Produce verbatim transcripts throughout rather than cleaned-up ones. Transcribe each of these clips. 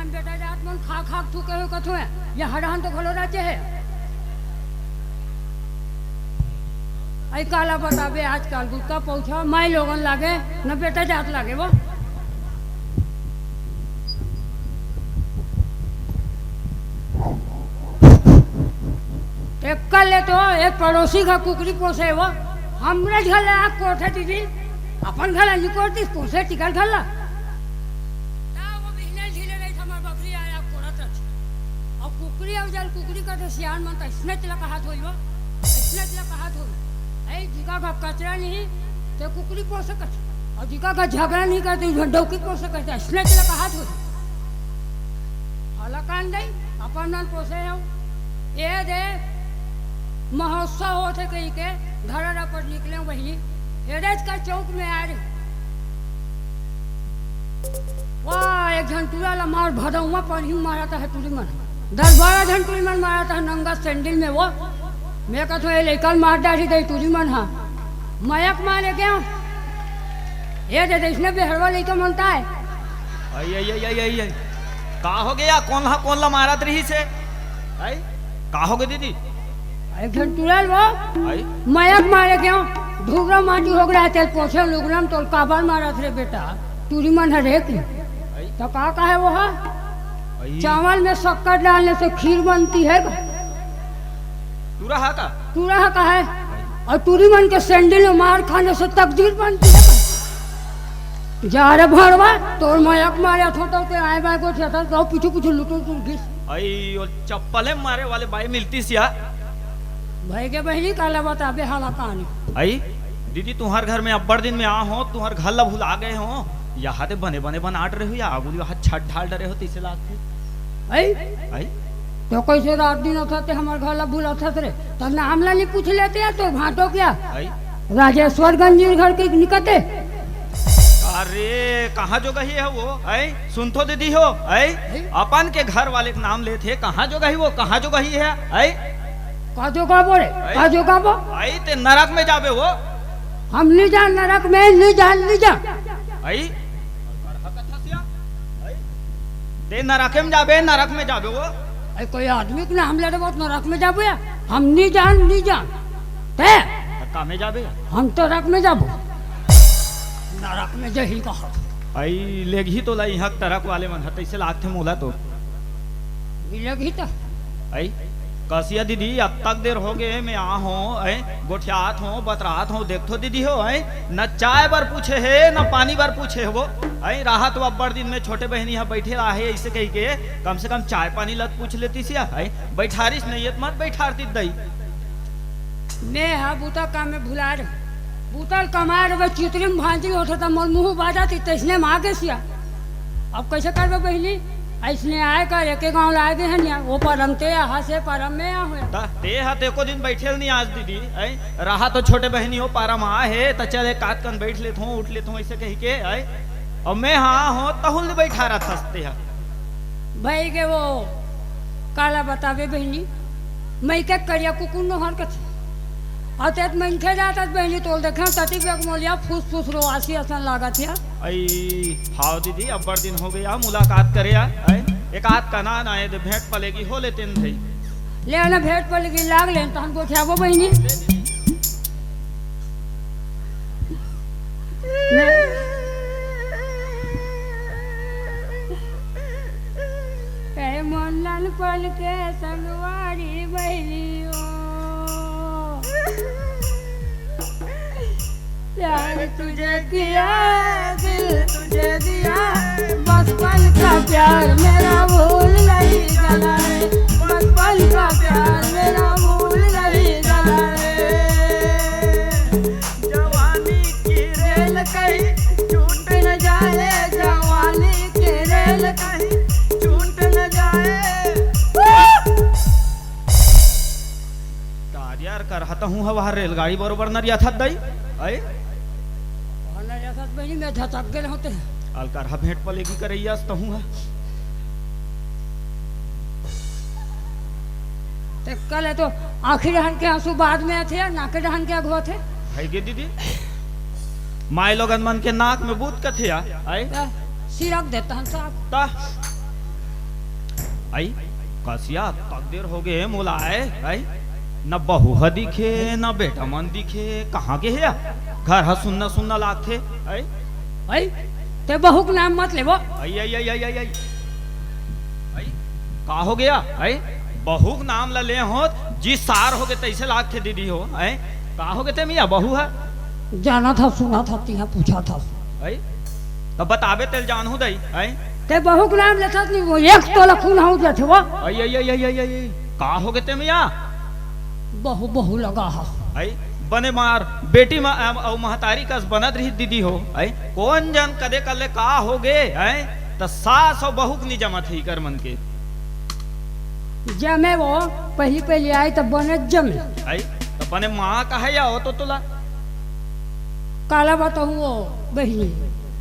बेटा जात मन खा खा के थूके हो कथो है, ये हरहन तो घलो राजे है। अई काला बताबे, आजकल गुटका पहुंचा माई लोगन लागे, न बेटा जात लागे वो। तेकर ले तो एक पड़ोसी घर कुकरी पोसे वो, हमरे घर ले आके कोठे दीदी, अपन घर ले निकोरती, पोसे टिकल घर ला। ना वो बिहने झीले रही, हमार बकरी आया कोरत रही। अउ कुकरी अउ जल कुकरी का तो सियान मन तो इसने तिला कहा थोई वो, इसने तिला कहा थोई। ऐ जिका घर कचरा नहीं, ते कुकरी पोसे कचरा। अउ जिका घर झगड़ा नहीं करते, डौकी पोसे कचरा, इसने तिला कहा थोई। हला कान दई, अपन नन पोसे हो। ए दे, महोत्सव होथे कही के घर पर निकले वही। एरेज का चौक में आ रहे। वाह, एक झन टूरा ला मार भदौआ पर ही मारा था टूरी मन। दस बारह झन टूरी मन मारा था नंगा सैंडल में वो। मैं कहत हूँ, "ए लइका ल मार डारी दे टूरी मन हा।" मयक मारे गया। ए दे, दे, इसने बेहरवा लइका मनता है। आई, आई, आई, आई, आई, आई। का हो गया? कौन हा, कौन ला मारत रही से? आई? का हो गया दीदी? एक झन टूरा ल वो। आई? मयक मारे गया। धुबरा माटी हो गया, तेल पोछे लुगरम तोल काबर मारत रे बेटा? टूरी मन हरे की। आई? तो का कहे वो हा? आई? चावल में शक्कर डालने से खीर बनती है का? टूरा हा का? टूरा हा का है? और टूरी मन के सैंडल में मार खाने से तकदीर बनती है का? जा रे भड़वा, तोर मयक मारे थो तो ते आए बाय को छतर तो पीछू पीछू लुटुर तुर घिस। आई, ओ चप्पले मारे वाले बाई मिलती सिया। भाई के बहिनी काला बताबे हाला कहानी। आई, दीदी, तुम्हार घर में अब्बड़ दिन में आ हो, तुम्हार घर ला भुला गए हो। यहाँ ते बने बने बनाट रहे हो या आगू यहाँ छत ढाल डरे हो, तीसे लागथे। आई? आई? तो कैसे रात दिन होता ते हमार घर ला भुला था रे? तो नाम ला नहीं पूछ लेते हैं तो भाटो क्या? आई? राजेश्वर गंजीर घर के निकलते। अरे, कहाँ जो गही है वो? आई? सुन तो दीदी हो, आई? आई? अपन के घर वाले के नाम लेते, कहाँ जो गही वो? कहाँ जो गही है? आई? का जो गाबो रे? आई? का जो गाबो? आई ते नरक में जाबे वो। हम नहीं जान नरक में, नहीं जान, नहीं जान। आई? ते नरक में जाबे, नरक में जाबे वो। आई कोई आदमी के नाम ले रहे बहुत नरक में जाबो या? हम नहीं जान, नहीं जान। ते? त का में जाबे? हम तो नरक में जाबो। नरक में जही कहा। आई लेगही तो लाई हक ट्रक वाले मन ह, तैसे लागथे मोला तो। मिलेगी तो। आई, कसिया दीदी, अतक देर हो गए, मैं आ हों, ऐ, गोठियात हों, बतरात हों, देख तो दीदी हो, ऐ, न चाय बर पूछे हे, न पानी बर पूछे हे वो, ऐ, राहत वो अब्बड़ दिन में छोटे बहिनी ह बैठे रहे, ऐसे कही के, कम से कम चाय पानी लत पूछ लेती सिया, ऐ, बैठारिस नहीं, ये मत बैठारती दई। मैं हा बूता काम में भुला रहे, बूता ल कमा रहे, चितरी में भांजी होता था, मोर मुंह बाजा थी, तैसने में आगे सिया। अब कैसे करबे बहिनी? अइसने आय कर, एके गांव ला आय दे हन या, वो परम ते आहा से परम में आ होया। ता, ते हा ते एको दिन बैठेल नहीं आज दीदी, ऐ? रहा तो छोटे बहिनी हो, परम आ हे, त चल एक आध कन बैठ लेत हों, उठ लेत हों, ऐसे कही के, ऐ? और मैं हाँ हों, तहुल नहीं बैठा रहा था ते हा। भाई के वो काला बताबे बहिनी, मैं के करिया कुकुर नो हरकत। अउ तेत मनखे जातत बहिनी तोल देखे, तती बेग मोलिया फुस फुस रोआसी असन लागत या। अई, हाव दीदी, अब्बड़ दिन हो गया मुलाकात करे आ। अई, एक आध कना ना आए दे भेंट पलेगी हो लेते न भई। ले ना भेंट पलेगी लाग लेन, तहन गोठियाबो बहिनी। ए मोर नानपन के संगवारी बहिनी ओ। प्यार तुझे किया, दिल तुझे दिया, बचपन का प्यार मेरा भूल नहीं गया रे, बचपन का प्यार मेरा भूल नहीं गया रे। जवानी की रेल कहीं छूट न जाए, जवानी की रेल कहीं छूट न जाए। तार यार, करहा तहूँ ह वहाँ रेलगाड़ी बरोबर नरिया था दई। अई? वहाँ नरिया था बहिनी, मैं झटक गए होते। अल करहा भेंट पलेगी करैया तहूँ ह। ते कल है तो आँखी डहन के आंसू बाद में आथे या नाके डहन के अगुआ थे? है गे दीदी? माय लोगन मन के नाक में बूत कथे या, अई? ता सिरक देता हन साहब। ता आई, कसिया, तक देर हो गे मोला आए, आई, न बहू ह दिखे, न बेटा मन दिखे, कहाँ गे हे या? घर ह सुन्ना सुन्ना लागथे, आई। आई, ते बहू के नाम मत लेबो। आई, आई, आई, आई, आई, आई। आई, का हो गया? आई, बहू के नाम ला ले होत, जी सार हो गे तैसे लागथे दीदी हो, आई। का हो गे ते मिया बहू ह? जाना था, सुना था, तिहा पूछा था। आई, तब बताबे तेल जानहू दई, आई। ते बहू के नाम लेथस नहीं, वो एक तोला खून हो जाथे वो। आई, आई, आई, आई, आई, आई। का हो गे ते मिया? बहू, बहू लगा हस। आई, बने मार, बेटी मा-, अम, अउ महतारी कस बनत रही दीदी हो। आई, कौन जन कदे कर ले का हो गे, आई, त सास अउ बहू के नी जमत हे इकर मन के। जमे वो, पहली पहली आई त बने जमे। आई, त बने माँ कहे या हो तो तोला? काला बताहूँ वो बहिनी,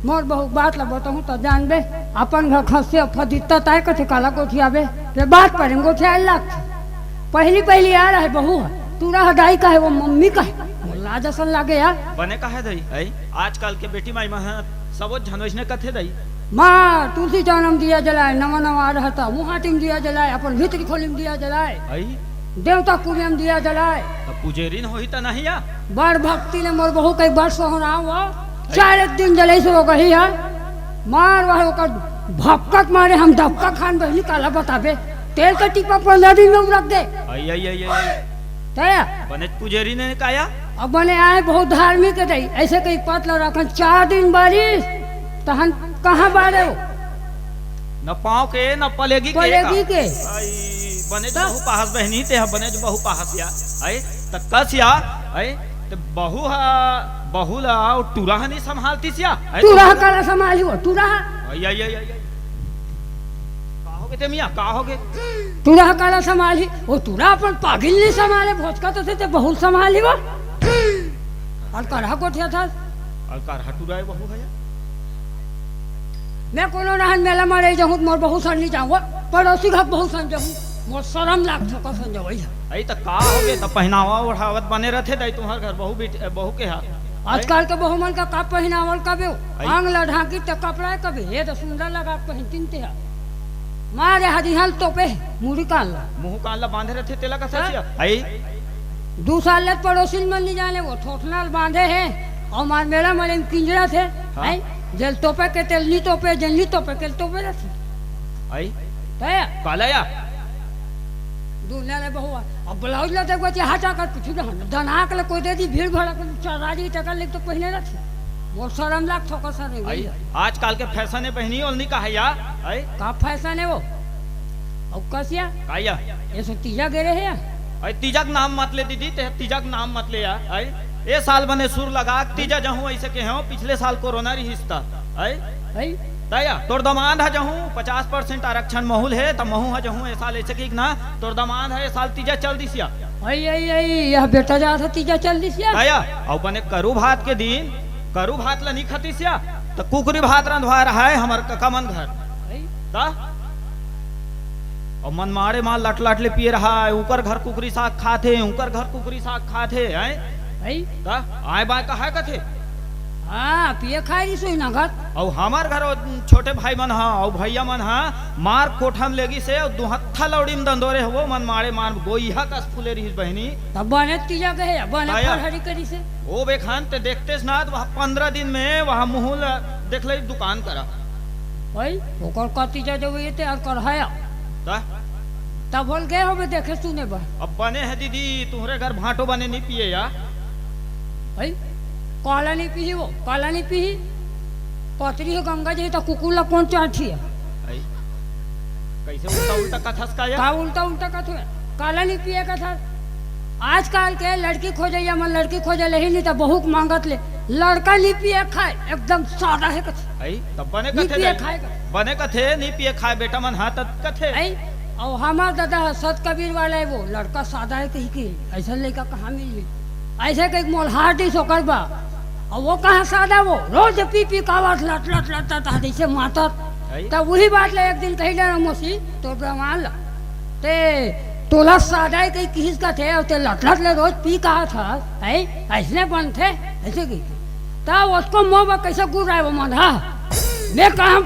मोर बहू बात ला बताहूँ त जानबे, अपन घर खस्से फदित्ता ताय कथे काला गोठियाबे, ते बात परे म गोठियाए लागथे। पहली पहली आ रहे बहू ह, टूरा ह दाई कहे, वो मम्मी कहे, मोर लाज असन लागे यार। बने कहे दई, आई, आजकल के बेटी माई मन ह सबो झन वैसने कथे दई। माँ, तुलसी चौना म दिया जलाए, नवा नवा आ रहा त मुहाटी म दिया जलाए, अपन भीतरी खोली म दिया जलाए, आई। देवता कुरिया म दिया जलाए। तब पुजेरिन होही त नहीं या? बड़ भक्ति ले मोर बहू के बड़ सोहराव वो। चार एक दिन जलई से हो गई है। मार वह ओकर भक्का के मारे हम धक्का खान बहिनी काला बताबे। तेल का टीपा पंद्रह दिन में उरक दे। आई, आई, आई, आई, आई। तया? बने पुजेरी ने काया? अब बने आए बहुत धार्मिक है दई। ऐसे कई पतला रखन चार दिन बारिश, तहन कहाँ बारे हो? न पाँव के, न पलेगी के पलेगी का? के। आई, बने जो तब? बहू पाहस बहिनी, ते ह बने जो बहू पाहस या। आई, त कस या, आई, ते बहू हा, बहू ला, अउ टूरा हा नहीं संभालतीस या। आई, टूरा हा तो काला संभाली वो, टूरा हा। आई, आई, आई, आई, आई। का हो गे ते मिया, का हो गे? टूरा हा काला संभाली, वो टूरा अपन पागिल नहीं संभाले, भोजका तो थे, ते बहू संभाली वो। अलकरहा गोठियाथस। अलकरहा टूरा है बहू है। मैं कोनो रहन मेला मारे जाहूँ, मोर बहू सन नहीं जाऊँ, पड़ोसी घर बहू सन जाहूँ, मोर शरम लागथे ओकर सन जवई है। अई त का हो गे, त पहिनावा ओढ़ावत बने रथे दाई तुम्हार घर बहू बेटी, बहू के हा। आजकल के बहू मन का का पहिनावल कबे हो? अई। आंग ला ढांकी त कपड़ा है कबे, हे त सुंदर लगा के पहिनतिन ते हा। मारे हदिहल तोपे हे, मुड़ी कान ला। मुंह कान ला बांधे रथे, तेला कस हाँ? सिया? हई। दू साल ले पड़ोसिन मन नी जाने, वो थोथना ल बांधे हे, अउ मार मेला मले म किंजरत हे, हाँ। हई? जेल तोपे के तेल नी तोपे, जेल नी तोपे के तोपे रथे। हई? तय? काला या? दुनिया ले बहुआ। अब ब्लाउज ला देखबे, हटा कर कुछ ना, दनाक ले कोई दे दी, भीड़ भड़क, चार राजी टका ले तो पहिने रथे। मोर शरम लाग थोका सर रे, आई, भैया। आजकल के फैशन है बहिनी, ओल नहीं कहा या, आई? का फैशन है वो? अउ कसिया? का या? ये सो तीजा गे रहे या? आई, तीजा के नाम मत ले दीदी, ते तीजा के नाम मत ले या, आई? ए साल बने सुर लगा, तीजा जहूं ऐसे के हो, पिछले साल कोरोना रहिस ता, आई? आई? तया, तोर दमांद ह जहूं पचास परसेंट आरक्षण महूल हे, त महूं ह जहूं ए साल ऐसे की ना, तोर दमांद ह ए साल तीजा चल दिसिया। आई, आई, आई, यह बेटा जात ह तीजा चल दिसिया। तया, अउ बने करू भात के दिन, करू भात ल नी खतिसिया, त कुकरी भात रंधवा रहा है हमर कका मन घर। आई? त? अउ मनमाड़े मां लट लट ले पिए रहा है, उकर घर कुकरी साग खाथे, उकर घर कुकरी साग खाथे, हैं? आई? त? आय बाय कहा कथे? हाँ, पिए खाए रिस होई ना घर। अउ हमर घर ओ छोटे भाई मन हा, अउ भैया मन हा, मार कोठा म लेगिस हे, अउ दुहत्था लौड़ी म दंदोरे हवो, मनमाड़े मार गोइहा कस फूले रिहिस बहिनी। तब बने तीजा गए, बने काया? फरहरी करिस हे। ओ बेखान ते देखतेस ना, त वह पंद्रह दिन में वह मुहूल देखले दुकान करा। भाई, ओकर का तीजा जब ये ते अउ करहाया। त? तब होल गए होबे देखे सुने बर। अब बने है दीदी, तुम्हरे घर भांटो बने नहीं पिए या। भाई, काला नहीं पीही वो, काला नहीं पीही। पतरी हो गंगा जी, त कुकुर ला कौन चाठी है? आई। कैसे उल्टा उल्टा कथस का या? का उल्टा उल्टा कथो है? काला नहीं पिए कथस। आजकल के लड़की खोजे या मन लड़की खोजे ले ही नहीं, त बहू के मांगत ले। लड़का नहीं पिए खाए, एकदम सादा है कथस। आई, तब बने नहीं कथे पिए दाई। खाए कथस। बने कथे, नहीं पिए खाए बेटा मन, हाँ, तब कथे। आई, अउ हमार दादा ह सत कबीर वाला है, वो लड़का सादा है कही के, ऐसा लड़का कहाँ मिली? ऐसे कही मोलहार दिस ओकर बा। अउ वो कहाँ सादा, वो रोज पी पी कावत लट लट लट लट हाथ ऐसे मातत। आई? तब वही बात ले एक दिन कही ले मौसी, तो ब्रह्मांड ला, ते तोला सादा है कही किहिस का थे, अउ ते लट लट ले रोज पी कहा था, है? ऐसने बनथे, ऐसे कही। तब उसको मुंह में कैसे गुर्राए वो मन, हाँ? मैं कहा,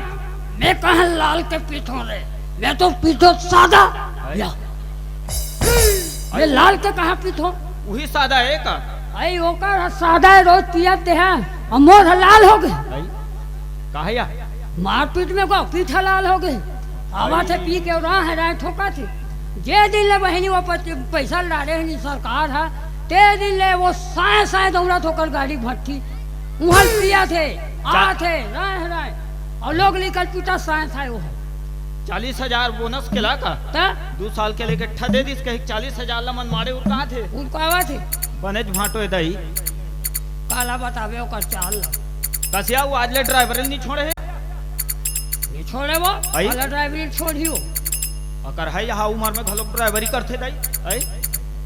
मैं कहा लाल के पीठों रे। मैं तो पीथों सादा। अई। या। मैं अई। लाल के कहाँ पीथों? उही सादा हे का? अई, ओकर ह सादा हे, रोज पियत हे, अउ मोर ह लाल हो गे। अई। काहे या? मारपीट में ओकर पीठ ह लाल हो गे। आवत हे अई। पी के रांय रांय ठोकत हे। जे दिन ले बहिनी वो पच-, पइसा ल डारे हे नी सरकार ह, ते दिन ले वो साँय साँय दउड़त हे ओकर गाड़ी भट्ठी। उहाँ ल पियत हे, चा- आत हे, रांय रांय। अउ लोग लइका ल पीटत साँय साँय वो ह। चालीस हजार बोनस के ला का? त? दू साल के लेके ठा दे दिस, कहिके चालीस हजार ला मनमाड़े उरकात हे। उरकावत हे। बनेच भांटो हे दाई। काला बताबे ओकर चाल ला। कसिया, वो आज ले ड्राइवरी ल नी छोड़े हे? नी छोड़े वो, अई? काला ड्राइवरी ल छोड़ही वो। अकर हे, यहाँ उमर में घलो ड्राइवरी करथे दाई, अई?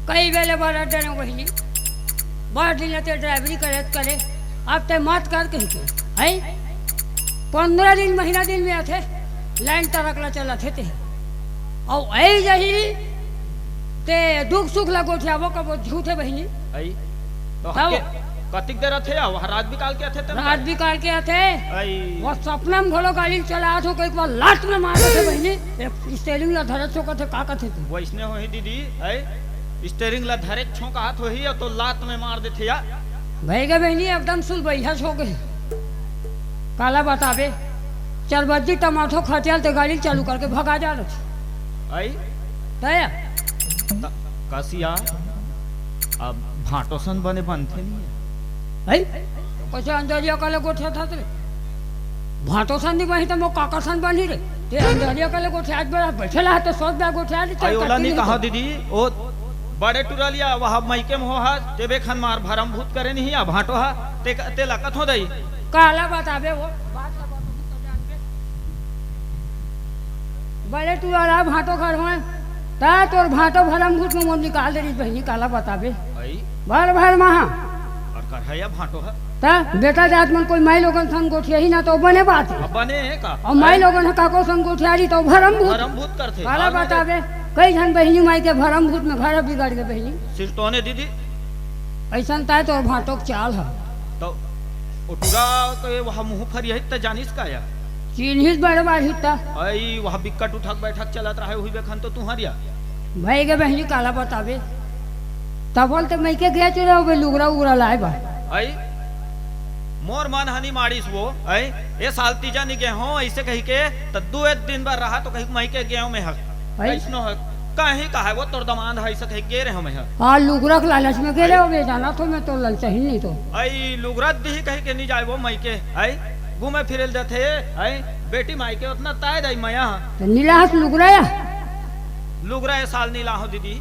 कई बेले बड़ा डरे बहिनी, बड़ा दिन ले ते ड्राइवरी करे त करे, अब ते मत कर कहिके, अई? पंद्रह दिन, महीना दिन में आथे, लाइन ट्रक ला चलाथे ते। अउ अई जही ते दुख सुख ला गोठियाबो कबो झूठे बहिनी। अई, तो तब हके कतिक देर आथे या, वहाँ रात बिकाल के आथे ते ना? रात बिकाल के आथे। अई। वो सपना में घलो गाड़ी चलात हो, कई बार लात में मार देथे बहिनी। एक स्टीयरिंग ला धरत हो, कथे, "का कथे तू?" वइसने होही दीदी, अई, स्टीयरिंग ला धरे छो कहत होही, अउ तो लात में मार देथे या। भई गे बहिनी, एकदम सुलबइहा हो गे। काला बताबे, चरबज्जी टमाठो खटियाल ते गाड़ी चालू करके भगा जा रहे। अई? तय? त-, कसिया, अब भांटो सन बने बनथे नहीं है। अई? कइसे अंजरिया काले गोठियात हस रे? भांटो सन नहीं बनी त मो काकर सन बनी रे। ते अंजरिया काले गोठियात बड़ा बइठे ला त सोच बा गोठिया ली अई, ओला नहीं कहा दीदी, ओ बड़े टूरा लिया, वह मइके में हो हा, तेबे खन मार भरम भूत करे नहीं, आ भांटो हा, ते, ते लकत हो दई। काला बताबे वो, बात ला बताबे तो जान के। बड़े टूरा ला भांटो घर होए, ता तोर भांटो भरम भूत में मोर निकाल दे रही बहिनी, काला बताबे। अई? भर भर महा। अउ कर है या भांटो हा? ता बेटा जात मन कोई माई लोगन संग गोठियाही ना तो बने बात हे। अब बने हे का? अउ माई अरे। लोगन ह काको संग गोठियाही तो भरम भूत। भरम भूत करथे। काला अउ बताबे, कई झन बहिनी माई के भरम भूत में घर बिगड़ गे बहिनी। सिर तोने दीदी। अइसन ताय तोर भांटो के चाल ह। तो ओ टूरा के वह मुंह फरियाही त जानिस का या? चिन्हिस बड़े बाढ़ी त। अई, वह बिक्कट उठक बैठक चलत रहे, उही बेखन तो तुहर या। भई गे बहिनी काला बताबे। तब बोल ते मइके गया चुरा होबे लुगरा उगरा लाए बा। अई, मोर मन हनी मारिस वो, अई, ए साल तीजा नी गे हों, अइसे कहिके, त दू एक दिन बर रहा तो कहिके मइके गे हों मैं ह। अई। कइसनो ह, कहीं कहा वो तोर दमांद ह, अइसे कहिके गे रहे हों मैं ह। आ, लुगरा के लालच में गे रहे होबे, जाना तो मैं तो ललचही नहीं तो। अई, लुगरा दिही कहिके नी जाए वो मइके, अई, घूमे फिरे ल देथे, अई, बेटी माई के ओतना ताय दाई मया ह। त नी लाहस लुगरा या? लुगरा ए साल नी लाहों दीदी।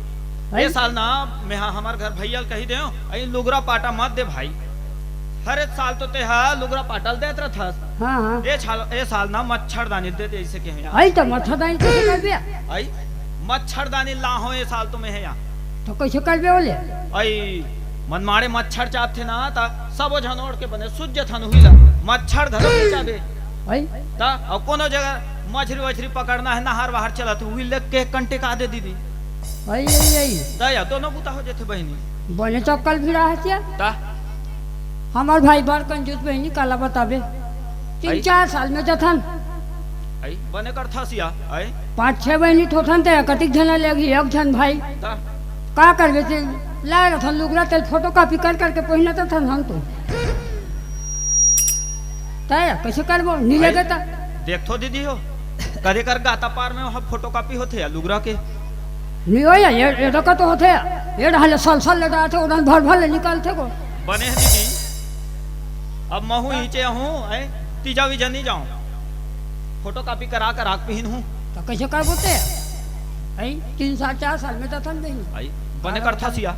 भाई? ए साल ना, मैं हा हमर घर भैया ल कही देव, अई लुगरा पाटा मत दे भाई। हर एक साल तो ते हा लुगरा पाटा ल देत रथस। हाँ, हाँ। ए साल, ए साल ना मच्छरदानी दे दे, अइसे कहे या। अई त मच्छरदानी कइसे करबे? अई मच्छरदानी लाहों ए साल तो मैं हा या। त कइसे करबे ओले? अई मनमाड़े मच्छर चाबथे ना, त सबो झन ओढ़ के बने सुत जथन उही ला। मच्छर घलो नइ चाबे। अई? त अउ कोनो जगह मछरी वछरी पकड़ना हे, नहर वहर चलत हे, उही ले के कंटे का दे दीदी। अई, अई, अई। त या दोनों बुता हो जथे बहिनी। बने चक्कर भिड़ा हस या। त? हमर भाई बड़ कंजूस बहिनी, काला बताबे। तीन अई? चार साल में जथन। अई, बने करथस या, अई? पाँच छह बहिनी ठोठन ते कतिक झन लेगही, एक झन भाई। त? का करबे ते लाए रथन लुगरा तेल फोटोकॉपी कर करके पहिनत रथन हम तो। तय कइसे करबो? नी भाई, लगे त। देखथो दीदी हो, कदे कर गाता पार में वहाँ फोटोकॉपी होथे या लुगरा के? नी हो या, ये, ये डका तो होथे या। ये ढाले सल सल ले जाथे, उड़न भर भर ले निकालथे को। बने हे दीदी, अब महू इचे हूँ, ऐ, तीजा वीजा नी जाऊँ। फोटोकॉपी करा करा के पिहिन हूँ। त कइसे करबो ते? अई, तीन साल, चार साल में त थन देही। अई, बने करथस या।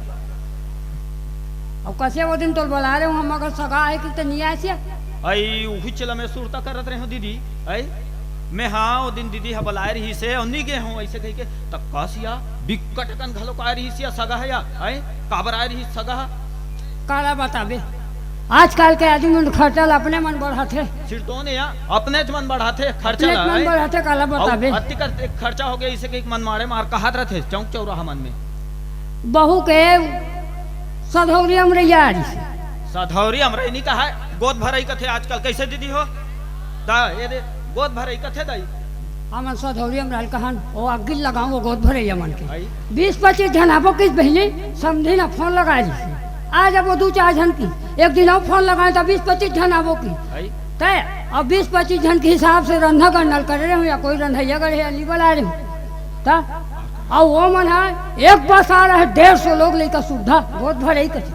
अउ कइसे वो दिन तोल बलाए रहे हूँ, हम अगर सगा आए कि त नी आए से? अई, उही चला मैं सुरता करत रहे हूँ दीदी। अई, मैं हाँ, वो दिन दीदी हा बलाए रहिसे, अउ नी गे हूँ, अइसे कहिके, त कस या, बिकट अकन घलो आए रहिसे, सगा हे या, अई, काबर आए रहिस सगा हा? काला बताबे, आजकल के आदमी मन खर्चा ल अपने मन बढ़ाथे। सिरतोन या, अपनेच मन बढ़ाथे, खर्चा अपनेच ल, मन आय? बढ़ाथे, काला अउ बताबे? अतिक खर्चा हो गे, अइसे कहिके मन माड़े मार कहत रथे, चौक चौराहा मन में। बहू के सधौरी अमरैया आ रही। सधौरी अमरई नी कहाय, गोद भरई कथे आजकल, कइसे दीदी हो? दा, ये दे, गोद भरई कथे दाई। हमन सधौरी म रहल कहन, ओ अग्गी लगाऊं, ओ गोद भरइया मन के। आई। बीस पच्चीस झन आबो किस बहिनी, समधी न फोन लगाए दिस। आ जब वो दू चार झन की, एक दिन अउ फोन लगाए त बीस पच्चीस झन आबो की। आई। तय अब बीस पच्चीस झन के हिसाब से रंधा गंडल करे रहे हूँ या कोई रंधैया गढ़े या नी बला रहे हूँ। त अउ वो मन ह एक बस आ रहे डेढ़ सौ लोग लइका सुद्धा गोद भरई कथे।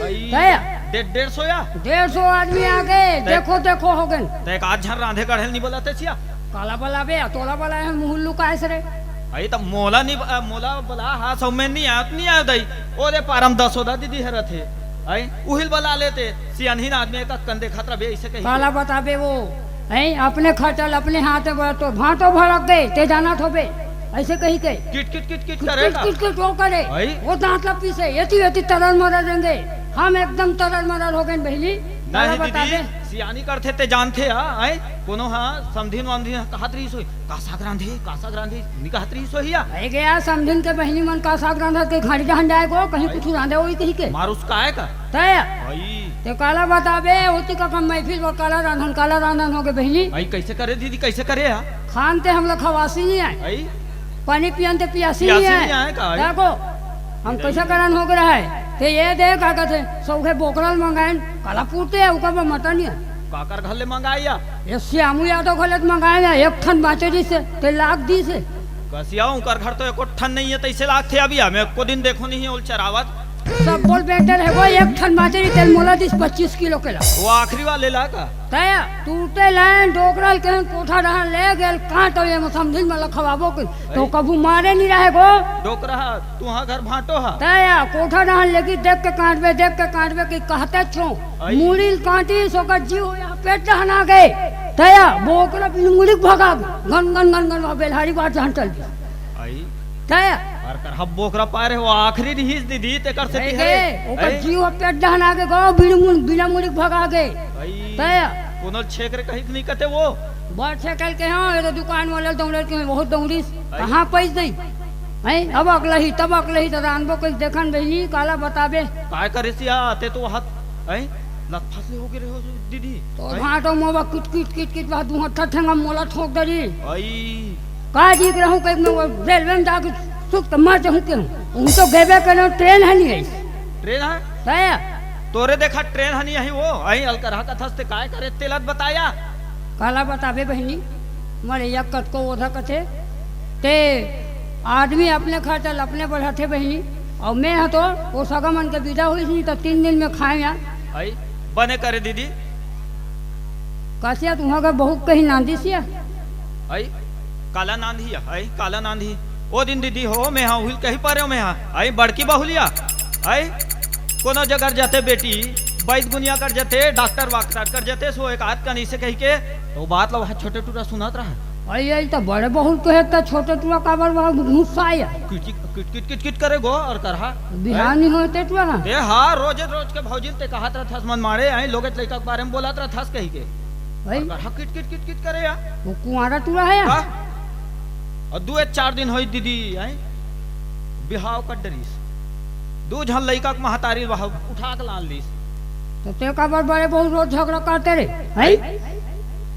आई। तय डेढ़, डेढ़ सौ या? डेढ़ सौ आदमी आ गए, तय देखो, देखो हो गए। त एक आध झन रांधे गढ़े ल नी बलाते सिया? काला बलाबे, तोला बलाए हन मुँह लुकाए से रे। आई त मोला नी, अ, मोला बला हा, सौ में नी आत, नी आयो दई। ओ दे पारम दस होदा दीदी हरत हे। आई, उहिल बला लेते, सियानहीन आदमी एक अक्कन देखत रबे, अइसे कही काला के। बताबे वो, हैं, अपने खटल, अपने हाथ में तो भांटो भड़क गए, ते जानत होबे, अइसे कही के। किट, किट, किट, किट किट, करे किट, का? किट, किट, वो करे। आई। वो दांत ला पीसे, एती, एती तरल मरल रेंगे। हम एकदम तरल मरल हो गए बहिनी। काला नहीं दीदी, बताबे। सियानी करथे ते जानथे हा, हैं? कोनो हा समधिन वमधिन हा कहत रहिस होही, "का साग रांधे, का साग रांधे?" नी कहत रहिस होही या? अरे गया समधिन के बहिनी मन का साग रांधत के घाड़ी जहन जाए गो, कहीं आई। कुछ रांधे होही कही के। मार उसका आए का? तय। आई। ते काला बताबे, ओती का कम महफिल बर काला रांधन, काला रांधन हो गए बहिनी। आई, कइसे करे दीदी, कइसे करे हा? खान ते हमला खवासी नी आए। आई। पानी पियन ते पियासी पियासी नी आए। नी आए का? देखो, हम कइसे करन हो गए रहे। ते ये देख, का कहते, सौघे बोकरा ल मंगाएन, काला पूरते हे, ओकर बर मटन हे। काकर घर ले मंगाए या? ये श्यामू यादव घर ले मंगाए या, एक ठन बाँचे दिस हे, ते लाख दिस हे। कसिया, ओकर घर तो एको ठन नहीं हे, तइसे लागथे अभी, हम एको दिन देखो नहीं हे, ओल चरावत। सब बोल बेटर हे, वो एक ठन बाँचे दिस, तेल मोला दिस पच्चीस किलो के ला। वो आखिरी वाले ला का? तय, टूटे लाइन, डोकरा ल कहन कोठा डहन ले गेल, काट अउ ये समधिन मन ल खवाबो के, तो आई। कभू मारे नी रहे गो। डोकरा हा, तुहा घर भांटो हा। तय, कोठा डहन लेगी, देख के काटबे, देख के काटबे कि कहते छो। आई। मुड़ी ल काटिस, ओकर जीव यहाँ पेट डहन आ गए। तय, बोकरा बिन मुड़ी के भगा गए। गन, गन, गन, गन, वहाँ बेलहारी बाट जहन चल गया। आई। तय। अरे कर हब बोकरा पाए रहे, वो आखिरी रिहिस दीदी, तेकर से रह गए। ओकर आई। जीव ह पेट डहन आ गए गो, बिन मुड़, बिना मुड़ी के भगा गए। आई। तय। कोनो छेक रे कही के नहीं कहते वो। बड़ छेकल के हाँ, ये तो दुकान वाले दौड़ल के बहुत दौड़िस। आई। कहाँ पैस दई? हैं, अब अगला ही, तब अगला ही, तो रानबो कइसे देखन बहिनी, काला बताबे। काय करे सिया, ते तो हाथ, हैं? लत फंसले हो गए रहे हो दीदी। तो हैं? भांटो मोबा किट, किट, किट, किट, वहाँ दू हत्था ठेंगा मोला ठोक दरी। आई। का जी के रहूं, कहीं मैं वो रेलवे में जाके सुत के मर जाऊं के हूं। हम तो गेबे करें, ट्रेन ह नहीं आई। ट्रेन ह? तय। तोरे देखा ट्रेन ह नहीं आई वो, आई अलकरहा कथस ते काय करे तेला त बताया। काला बताबे बहिनी, मरे या कतको ओधा कथे, ते आदमी अपने खर्चा ल अपने बढ़ाथे बहिनी, अउ मैं ह तो वो सगा मन के विदा होइस नहीं तो तीन दिन में खाए यार। आई, बने करे दीदी। कसिया तुहा घर बहुत कहीं नांदिस या? आई, काला नांदी, आई, काला नांदी। ओ दिन दीदी हो, मैं हा उहिल कही पारे हो, मैं हा, आई, बड़की बहुलिया, आई, कोनो जगह जाते बेटी, बैद गुनिया कर जाते, डॉक्टर वाक्टर कर जाते, सो एक आध कन इसे कही के, तो बात ला वहाँ छोटे टूरा सुनत रहा। आई, आई, तो बड़े बहुत कहे, तो छोटे टूरा काबर वहाँ घुस्सा आया? किट, किट, किट, किट, किट करे गो और करहा। बिहानी होते टूरा। ए, हाँ, रोजे रोज के भौजिन ते कहत रहथस मन मारे, आई, लोगे लइका के बारे में बोलत रहथस कही के। भाई। और कहा किट किट किट किट करे या। वो कुंवारा टूरा है या? का? और दू एक चार दिन होई दीदी, हैं? बिहाव कर डरिस। दू झन लइका के महतारी वह उठा के लान लीस। तो ते काबर बड़े बहुत रोज झगड़ा करते रे, हैं? हैं?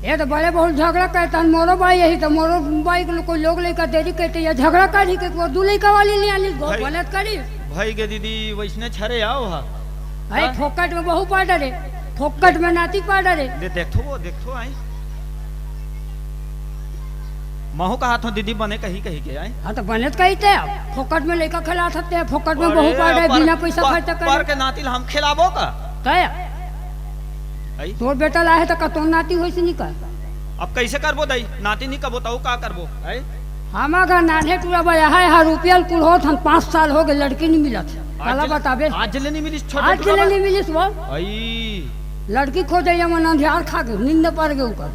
ये तो बड़े बहुत झगड़ा करता है, मोरो बाई यही तो मोरो बाई को कोई लोग लइका देरी कहते या झगड़ा करी के वो दू लइका वाली ले आली गो भाई। बनत करी। भाई के दीदी वैसने छरे आओ हा। आई हाँ? फोकट में बहू पा डरे, फोकट में नाती पा डरे। दे, देखथो वो, देखथो आई। महू कहा थो दीदी बने कही कही के आई। हाँ तो बने तो कही ते, फोकट में लइका खिला सकते हैं, फोकट में अरे, बहू पा डरे, पर, बिना पैसा पर, खर्चा पर करे। के नाती ला हम खिलाबो का? तय। आई? तोर बेटा ला है तो का तोर नाती होइस नहीं का? अब कैसे करबो दाई? नाती नहीं कबो तो का करबो? आई? हमा घर नान्हे टूरा बा, यहाँ, यहाँ रुपया ल कुल होत हन, पाँच साल हो गए, लड़की नहीं मिलत है। आज काला ले, बताबे। आज ले नहीं मिलिस छोटे आज टूरा ले बा? नहीं मिलिस वो। आई। लड़की खोजे ये मन अंधियार खा गए, नींद पर गए ऊपर।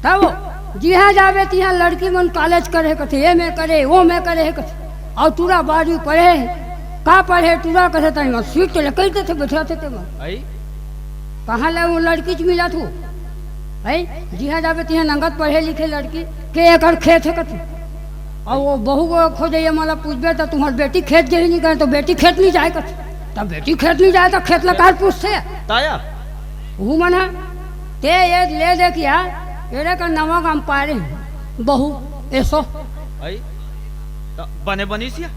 तब जिहाँ जाबे तिहाँ लड़की मन कॉलेज करे कथे, ये में करे, वो में करे कथे। और टूरा बारहवीं पढ़े, का पढ़े टूरा कथे, तनी मन सीट ले कही देथे, बैठा थे ते मन। आई? कहाँ ले वो लड़की च मिला थू? हैं? जिहाँ जाबे तिहाँ नंगत पढ़े लिखे लड़की के एकर खेत है कथू। और वो बहू को खोजे ये मला पूछबे तो तुम्हार बेटी खेत गई नहीं गए तो बेटी खेत नहीं जाए कथू। तब बेटी खेत नहीं जाए तो खेत ला काहे पूछते? ताया। वो मना ते ये ले दे किया, एरे का नवा गाम पारे हैं। बहू, एसो। अई, त बने बनिस या?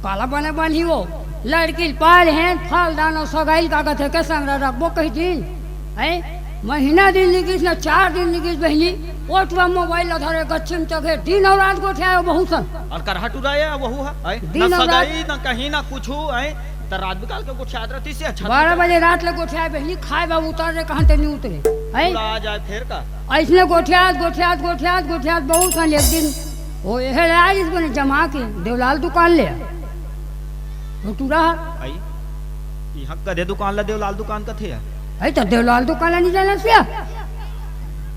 काला बने बनही वो? लड़की ल पाए रहेन, फल दान अउ सगाई ल का कथे के संग रखबो कहि दिन। हैं? महीना दिन निगिस न चार दिन निगिस बहिनी, ओटवा मोबाइल ल धरे गच्छी म चघे, दिन अउ रात गोठियाए बहू सन। अउ करहा टुराए वहू ह, हैं? दिन न अउ रात। सगाई, न कहीं, न कुछू, हैं? त रात बिकाल के गोठियात रहतिस या छत म बारह चढ़। बजे रात ले गोठियाए बहिनी, खाए बर उतर रे, कहाँ ते नहीं उतरे, हैं? टुरा जाए फेर का? अइसने गोठियात, गोठियात, गोठियात, गोठियात, बहुत सन एक दिन वो एहे ले आइस बने जमा के, देवलाल दुकान ले। वो टुरा ह। अई, इहाँ कदे दुकान ला देवलाल दुकान कथे या? अई, त देवलाल दुकान ला नहीं जानस या?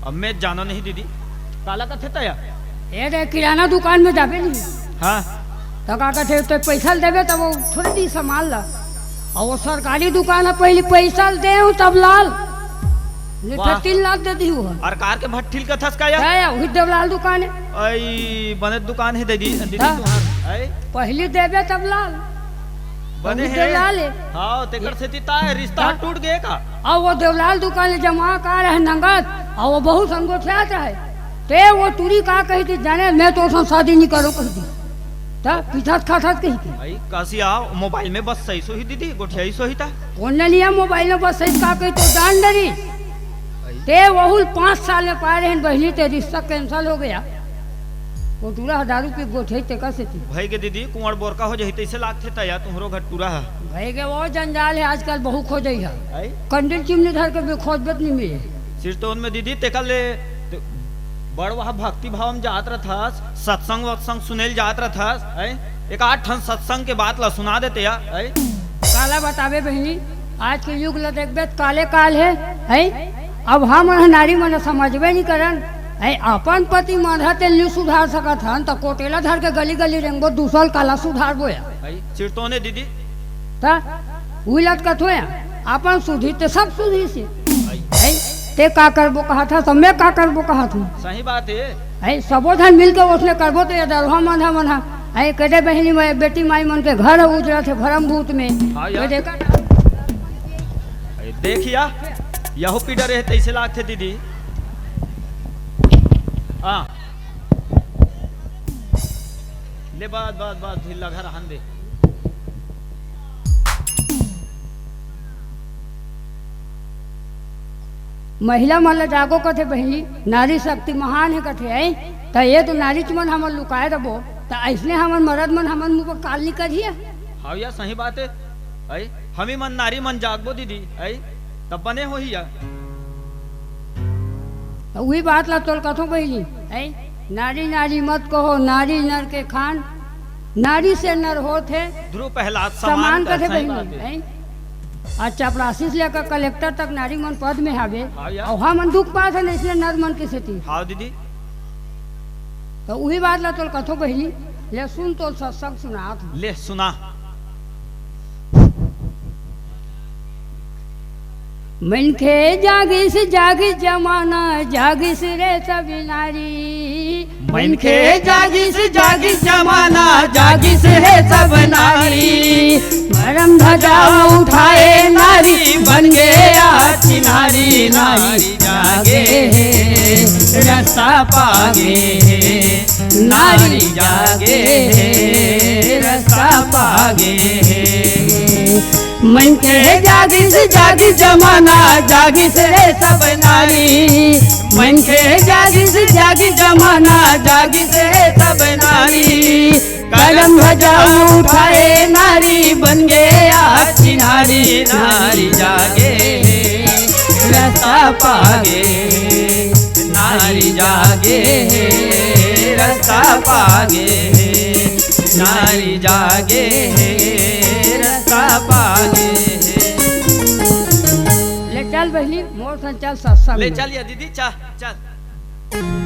अब मैं जानो नहीं दीदी, काला कथे तया? ए रे, किराना दुकान में जाबे नहीं। हाँ। त का कथे, तो पैसा ल देबे, तब वो थोड़े दी सामान ला। अउ वो सरकारी दुकान हे, पहिली पैसा ल दे हूँ, तब लाल। नहीं वाह। त तीन लाख दे दिहू ह। अउ कार के भट्ठिल कथस का या? है, वही देवलाल दुकान हे। अई, बने दुकान हे दीदी, दीदी हाँ। तुहार। अई? पहिली देबे, तब लाल। बने वही हे। देवलाल हे। हाँ, तेकर सेती ताय रिश्ता हाँ। टूट गे का? अउ वो देवलाल दुकान ले जमा का रहे नंगत, अउ वो बहुत संगोठियात रहे। ते वो टुरी का कही थी, जाने, मैं तो उसने शादी नहीं करो कही थी। त पीठत खाठत कही थी। भाई, कासिया, मोबाइल में बस सही सोही दीदी, गोठियाई सोही ता। कौन ने लिया मोबाइल में बस सही का कही तो जान डरी। भाई। ते वहुल पाँच साल में पाए रहन बहिनी, ते रिश्ता cancel हो गया। वो टूरा ह दारू पी गोठियाई ते का सेती। भाई के दीदी, कुंवर बोरका हो जाही, तैसे लागथे तया तुहरो घर टूरा ह। भाई के वो जंजाल हे, आजकल बहू खोजई ह। आई? कंडील चिमनी धर के भी खोजबे त नहीं मिले। सिरतोन में दीदी, तेकर ले, ते, बड़ वहाँ भक्ति भाव में जात रथस, सत्संग वत्संग सुनेल जात रथस, हैं? एक आध ठन सत्संग के बात ला सुना देते या, हैं? काला बताबे बहिनी, आज के युग ला देखबे त काले काल हे, हैं? अब हमन ह नारी मन समझबे नहीं करन, हैं? अपन पति मन ह ते नहीं सुधार सकत हन, त कोटेला धर के गली गली रेंगबो, दूसर काला सुधारबो या। हैं? चिरतोने दीदी। त उही ला त कथो या, अपन सुधी ते सब सुधी से। हैं? ते का करबो कहत हस, त मैं का करबो कहत हूँ। सही बात हे। हैं, सबो झन मिल के ओसने करबो त ये दरहा मन ह, मन ह। हैं, कदे बहिनी में बेटी माई मन के घर ह उजरत हे भरम भूत में। हाँ यार। ये देखा। ए, देखिया, यहू पीडर हे, तैसे लागथे दीदी। हाँ। ले, बस, बस, बस, ढील लगा रहन दे। महिला मन ल जागो कथे बहिनी, नारी शक्ति महान हे कथे, हैं? त ये तो नारीच मन हमन लुकाए रबो, त अइसने हमन मरद मन हमन मुँह पर काल निकलिए। हाँ या, सही बात हे। आई, हमी मन नारी मन जागबो दीदी, आई, तब बने होही या। त उही बात ला तोल कथो बहिनी, आई, नारी नारी मत कहो, नारी नर के खान, नारी से नर होत हे ध्रुव प्रहलाद समान समान कथे सही बहिनी, बात हे। हैं? अउ चपरासी से लेकर कलेक्टर तक नारी मन पद में हावे। हाँ यार। अउ हमन दुख पात हन अइसने नर मन के सेती। हाँ दीदी। त उही बात ला तोल कथो बहिनी, ले सुन तोल सत्संग सुनात हूँ। ले सुना। मनखे जागिस, जागिस जमाना, जागिस रे सब नारी। मनखे जागिस, जागिस जमाना, जागिस हे सब नारी। परम ध्वजा उठाए नारी, बन गे आज नारी। नारी जागे हे, रस्ता पागे हे। नारी जागे हे, रस्ता पागे हे। मनखे जागिस, जागिस जमाना, जागिस हे सब नारी। मनखे जागिस, जागिस जमाना, जागिस हे सब नारी। कलम ध्वजा उठाए नारी, बन गे आज नारी। नारी जागे हे, रस्ता पागे हे। नारी जागे हे, रस्ता पागे हे। नारी जागे हे, रस्ता पागे हे। ले चल बहिनी, मोर संग चल सत्संग ले में। चल या दीदी, चल, चल।